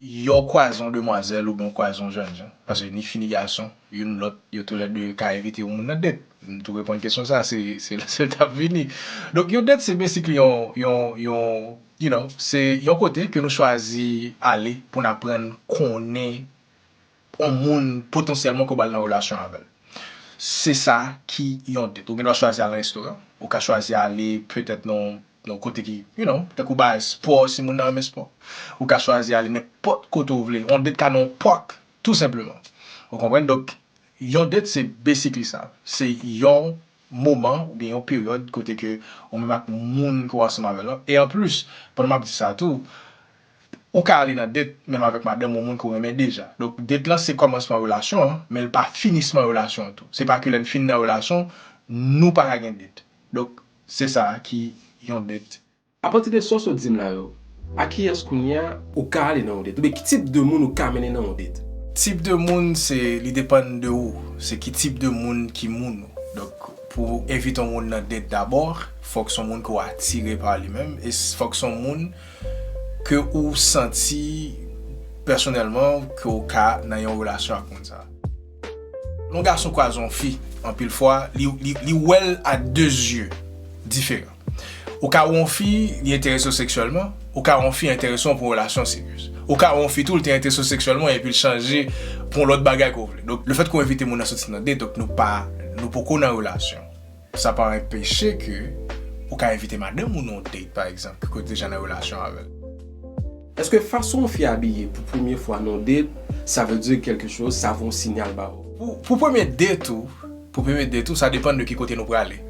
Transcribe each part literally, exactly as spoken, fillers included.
Yon kwaze yon demwazèl oubyen yon kwaze yon jènjan. Paske ni fi ni gason, youn lòt, yo toulède ka envite yon moun nan date. M tou reponn kesyon sa, se, se, se l t ap vini. Donk, yon date, se basically yon, yon, yon, you know, se yon kote ke nou chwazi ale pou n aprann konnen yon moun potansyèlman ke w pral nan relasyon avè l. Se sa ki yon date. Ou gen dwa chwazi al nan restoran, ou ka chwazi ale petèt nan, nan kote ki, you know, tankou bay spò, si moun nan renmen spò. Ou ka chwazi ale nenpòt kote w vle. Yon date ka nan yon park, tou senpleman. Ou konprann? Donk, yon date, se basically sa. Se yon moman oubyen yon peryòd kote ke ou menm ak moun ke w ansanm avè l lan. E anplis, pandan m ap di sa tou, ou ka ale nan date menm avèk madanm ou moun ke w renmen deja. Donk, date lan se kòmansman relasyon an, men l pa finisman relasyon an tou. Se pa ke lè n fin nan relasyon, nou pa ka gen date. Donk, se sa ki yon date. Apati de sa w sot di m la yo, a kiyès kounye a ou ka ale nan yon date? Oubyen ki tip de moun ou ka mennen nan yon date? Tip de moun, se, li depann de ou. Se ki tip de moun ki moun ou. Donk, pou envite yon moun nan date dabò, fòk se yon moun ke w atire pa li menm, e s- fòk se yon moun ke ou santi pèsonèlman ke w ka nan yon relasyon ak moun sa. Lè yon gason kwaze yon fi, anpil fwa, li, li, li wè l a de zye diferan. Ou ka wè yon fi, li enterese w seksyèlman, ou ka wè yon fi enterese w pou yon relasyon serye. Ou ka wè yon fi tou, li te enterese w seksyèlman, epi l chanje pou yon lòt bagay ke w vle. Donk, lefètke w envite moun nan soti nan date, donk nou pa, nou poko nan relasyon. Sa pa anpeche ke ou ka envite madanm ou nan yon date, pa egzanp, ke w deja nan relasyon avè l. Èske fason yon fi abiye pou premye fwa nan yon date, sa vle di kèlke choz, sa voye yon siyal ba ou? Pou, pou premye date ou, pou premye date ou, sa depann de ki kote nou prale.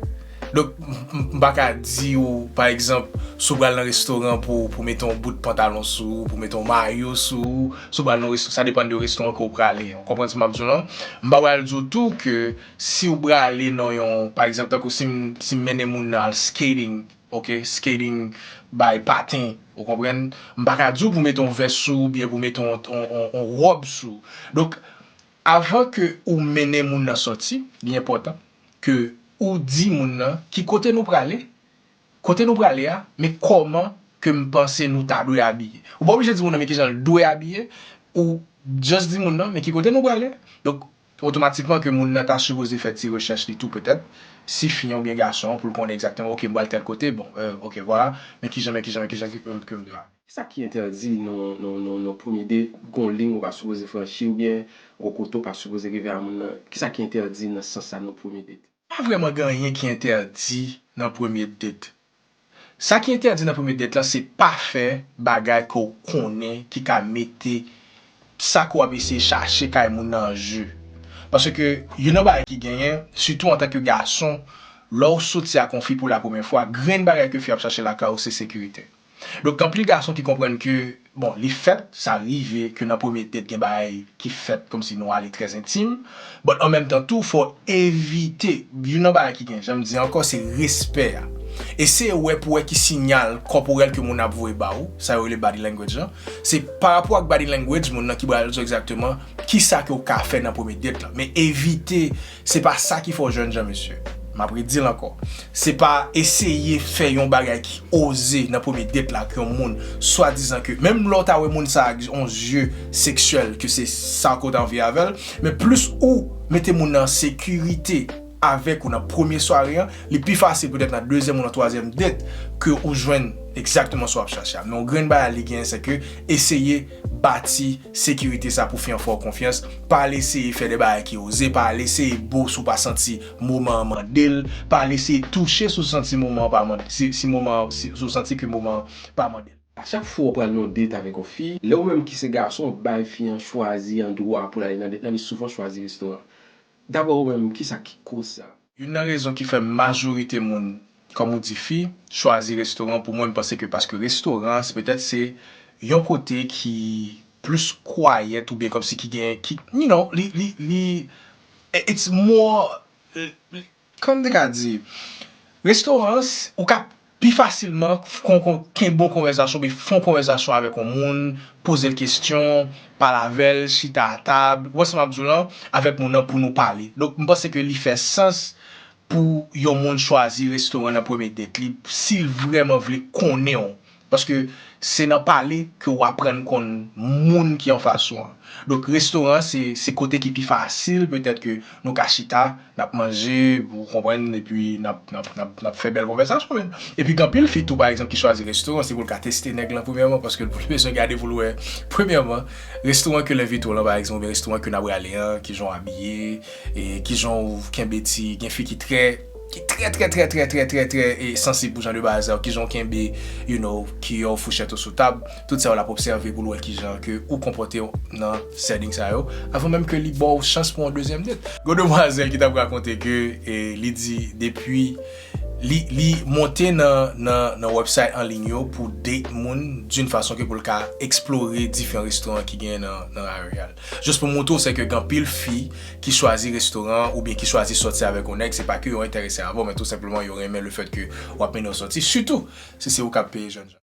Donk, m, m, m pa ka di w, pa egzanp, si w pral nan restoran pou, pou mete yon bout pantalon sou ou, pou mete yon mayo sou ou, si w pral nan restoran, sa depann de restoran ke w prale. Ou konprann sa m ap di w lan? M pa pral di w tou ke si w prale nan yon, pa egzanp, tankou si m, si m mennen moun nan al skating, ok, skating bay paten, ou konprann? M pa ka di w pou mete yon vès sou ou, oubyen pou mete yon, yon, yon, yon wòb sou ou. Donk, avan ke ou mennen moun nan sòti, li enpòtan ke ou di moun nan ki kote nou prale, kote nou prale a, men kòman ke m panse nou ta dwe abiye. Ou pa oblije di moun nan men kijan l dwe abiye, ou just di moun nan men ki kote nou prale. Donk, otomatikman ke moun nan ta sipoze fè ti rechèch li tou petèt, si fi an oubyen gason an, pou l konnen egzakteman, ok, m pral tèl kote, bon, euh, ok, vwala, men kijan, men kijan, men kijan ke, ke, ke m dwe abiye. Kisa ki entèdi nan, nan, nan, nan premye date, gon liy ou pa sipoze franchi oubyen gon kote ou pa sipoze rive a moun nan? Kisa ki entèdi nan sans sa nan premye date? Pa vrèman gen anyen ki entèdi nan premye date. Sa ki entèdi nan premye date lan, se pa fè bagay ke w konnen ki ka mete sa ke w ap eseye chache kay moun nan an je. Paske youn nan bagay ki genyen, sitou antanke gason, lè w soti ak yon fi pou la premyè fwa, grenn bagay ke fi ap chache lakay ou se sekirite. Donk, gen anpil gason ki konprann ke, bon, li fèt, sa rive ke nan premye date gen bagay ki fèt kòmsi nou ale trè entim, but an menm tan tou, fò w evite, youn nan bagay ki gen, jan m di ankò, se respè a. Eseye wè pou wè ki siyal kòporèl ke moun ap voye ba ou, sa yo rele body language lan. Se pa rapò ak body language moun nan ki pral di w egzakteman kisa ke w ka fè nan premye date lan. Men evite, se pa sa ki fè w jènjan, mesye. M ap redi l ankò. Se pa eseye fè yon bagay ki oze nan premye date la ak yon moun, swadizan ke, menm lè w ta wè moun sa ak yon zye seksyèl, ke se sa ke w ta anvi avè l, men plis ou mete moun nan an sekirite avèk ou nan premye sware an, li pi fasil petèt nan dezyèm ou nan twazyèm date ke ou jwenn egzakteman sa w ap chache a. Men yon grenn bagay li genyen, se ke eseye bati sekirite sa pou fi an fè w konfyans. Pa al eseye fè de bagay ki oze, pa al eseye bo si w pa santi moman an mande l, pa al eseye touche si w santi moman an pa mande, si, si moman an, si, si w santi ke moman an pa mande l. A chak fwa w pral nan yon date avèk yon fi, lè ou menm ki se gason, w bay fi an chwazi andwa pou l ale nan date lan, li souvan chwazi restoran. Daprè ou menm, kisa ki koz sa? Youn nan rezon ki fè majorite moun, kòm ou di fi, chwazi restoran, pou mwen, m panse ke paske restoran, se petèt se yon kote ki plis quiet oubyen kòmsi ki gen, ki, you know, li, li, li, it's more, kòman m te ka di, restoran, ou ka pi fasilman kon, kon, kenbe yon konvèsasyon, oubyen fè yon konvèsasyon avèk yon moun, poze l kesyon, pale avè l, chita atab, ou wè sa m ap di w lan, avèk moun nan pou nou pale. Donk, m panse ke li fè sans pou yon moun chwazi restoran nan premye date li, si l vrèman vle konnen w, Paske se nan pale ke w aprann konn moun ki anfas ou an. Donk, restoran, se, se kote ki pi fasil, petèt, ke nou ka chita, n ap manje, ou konprann, epi n ap, n ap, n ap, n ap fè bèl konvèsasyon, men. Epi, gen anpil fi tou, pa egzanp, ki chwazi restoran, se pou l ka teste nèg lan, premyèman, paske l bezwen gade pou l wè, premyèman, restoran ke l envite w lan, pa egzanp, oubyen restoran ke n ap prale an, kijan w abiye, e kijan w kenbe ti, gen fi ki trè, ki trè, trè, trè, trè, trè, trè, trè, e sansib pou jan de bagay sa yo, kijan w kenbe, you know, kiyè w, fouchèt ou sou tab, tout sa yo l ap obsève pou l wè kijan ke ou konpòte w nan setting sa yo, avan menm ke li ba w chans pou yon dezyèm date. Gen yon demwazèl ki t ap rakonte ke, e, li di depi, li, li monte nan, nan, nan website an liy yo pou date moun d'une façon ke pou l ka eksplore diferan restoran ki genyen nan, nan area l. Jis pou montre w, se ke gen anpil fi ki chwazi restoran oubyen ki chwazi sòti avèk yon nèg, se pa ke yo enterese avè w, men tou senpleman yo renmen le fait ke w ap mennen yo sòti, sitou si se ou k ap peye jènjan.